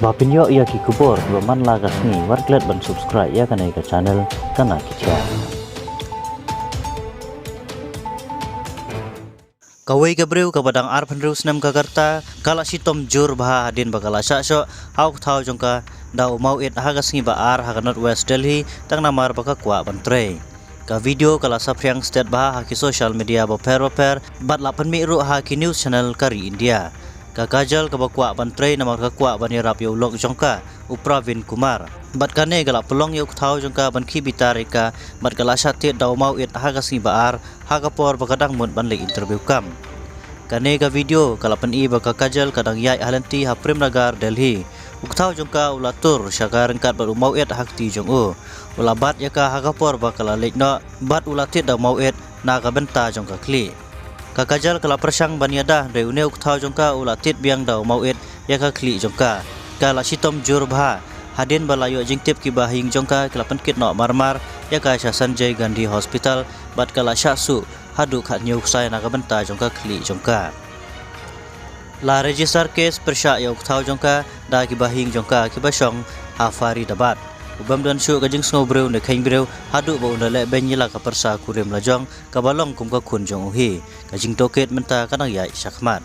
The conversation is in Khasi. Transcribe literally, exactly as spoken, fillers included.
Ba pynïoh ïa ki khubor kiba man la ka sngi, wat klet ban subscribe ïa kane ka channel Kana Ki Khia. Kawei ka briew kaba dang arphew hynriew snem ka rta, ka la shitom jur bha hadien ba ka la shah shoh ha u kthaw jong ka da u maw-it ha ka sngi ba ar ha ka North West Delhi, tang namar ba ka kwah ban trei. Ka video ka la saphriang stet bha ha ki social media bapher bapher, bad la pynmih ruh ha ki news channel ka ri India. Ka Kajal kaba kwah ban trei namar ka kwah ban ïarap ïa u lok jong ka, u Praveen Kumar. Bad kane ka la pynlong ïa u kthaw jong ka ban khih bitar ïa ka, bad ka la shah thied da u maw-it ha ka sngi ba ar, ha ka por ba ka dang mut ban leit interview kam. Kane ka video ka la pyni ba ka Kajal ka dang ïaid ha lynti ha Prem Nagar, Delhi. U kthaw jong ka u la tur sha ka ryngkat bad u maw-it ha kti jong u. U la bat ïa ka ha ka por ba ka la leit noh, bad u la thied da u maw-it na ka bynta jong ka khlieh. Ka Kajal ka la pyrshang ban ïada, hynrei une u kthaw jong ka u la thied biang da u maw-it ïa ka khlieh jong ka. Ka la shitom jur bha hadien ba la ïoh jingtip ki bahaïing jong ka ki la pynkit noh marmar ïa ka sha Sanjay Gandhi Hospital, bad ka la shah suh haduh khathynñiew ksai na ka bynta jong ka khlieh jong ka. La register case pyrshah ïa u kthaw jong ka da ki bahaïing jong ka kiba shong ha Faridabad. U bym don shuh ka jingsngewbha briew ne kheiñ briew haduh ba un da leh beiñ ïa la ka pyrsa kurim lajong kaba long kum ka khun jong u hi. Ka jingtohkit mynta ka dang ïaid shakhmat.